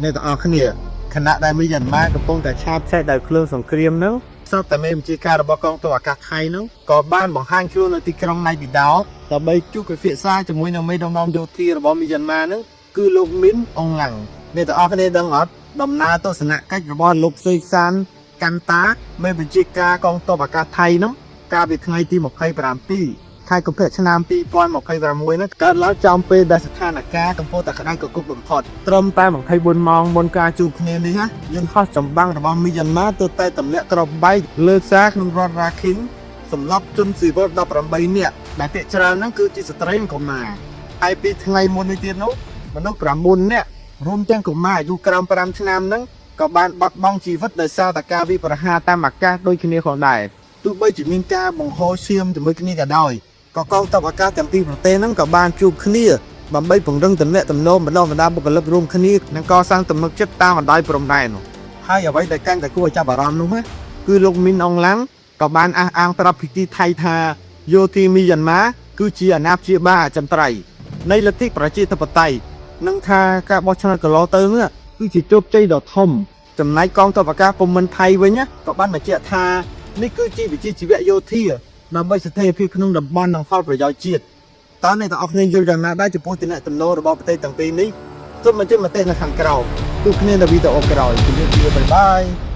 អ្នកទាំងអស់គ្នាខណៈដែលមីយ៉ាន់ម៉ាកំពុងតែឆាបឆេះដោយភ្លើងសង្គ្រាមនោះសត្វតែមេបញ្ជាការរបស់កងទ័ពអាកាសថៃនោះក៏បានបង្ហាញខ្លួននៅទីក្រុងណៃពីដោដើម្បីជួបពិភាក្សាជាមួយនឹងមេដឹកនាំយោធារបស់មីយ៉ាន់ម៉ានោះគឺលោកមីនអងឡាំងអ្នកទាំងអស់គ្នាដឹងអត់ដំណើរទស្សនកិច្ចរបស់លោកសេសានកាន់តាមេបញ្ជាការកងទ័ពអាកាសថៃនោះកាលពីថ្ងៃទី27ខែកុម្ភៈឆ្នាំ2026នោះកើតឡើងចំពេលដែលស្ថានភាពកំពុងតែក្តៅគគុកបំផុតត្រឹមតែ24ម៉ោងមុនការជួបគ្នានេះណាយន្តហោះចម្បាំងរបស់មីយ៉ាន់ម៉ាទើបតែទម្លាក់គ្រាប់បែកលើផ្សារក្នុងរដ្ឋរ៉ាខិនសម្លាប់ជនស៊ីវិល18នាក់ដែលភាគច្រើនហ្នឹងគឺជាស្ត្រីនិងកុមារហើយពីថ្ងៃមុននេះទៀតនោះមនុស្ស9នាក់រួមទាំងកុមារអាយុក្រោម5ឆ្នាំហ្នឹងក៏បានបាត់បង់ជីវិតដោយសារតែការវាយប្រហារតាមអាកាសដូចគ្នាផងដែរទោះបីជាមានការបង្ហូរឈាមជាមួយគ្នាក៏ដោយក៏កងទ័ពអាកាសទាំងពីរប្រទេសហ្នឹងក៏បានជួបគ្នាដើម្បីពង្រឹងទំនាក់ទំនងបណ្ដុះបណ្ដាលបុគ្គលិករួមគ្នានិងកសាងទំនុកចិត្តតាមបណ្ដោយព្រំដែននោះហើយអ្វីដែលកាន់តែគួរឲ្យចាប់អារម្មណ៍នោះណាគឺលោកមីនអងឡាំងក៏បានអះអាងប្រាប់ភិគីថៃថាយោធាមីយ៉ាន់ម៉ាគឺជាអាណាព្យាបាលអចិន្ត្រៃយ៍នៃលទ្ធិប្រជាធិបតេយ្យនិងថាការបោះឆ្នោតកន្លងទៅនោះគឺជាជោគជ័យដ៏ធំចំណែកកងទ័ពអាកាសភូមិន្ទថៃវិញណាក៏បានបញ្ជាក់ថានេះគឺជាវិជ្ជាជីវៈយោធាដើម្បីស្ថិរភាពក្នុងតំបន់និងផលប្រយោជន៍ជាតិតើអ្នកទាំងអស់គ្នាយល់យ៉ាងណាដែរចំពោះទំនាក់ទំនងរបស់ប្រទេសទាំងពីរនេះសូមបញ្ចេញមតិនៅខាងក្រោមជួបគ្នានៅវីដេអូក្រោយជម្រាបលា bye bye.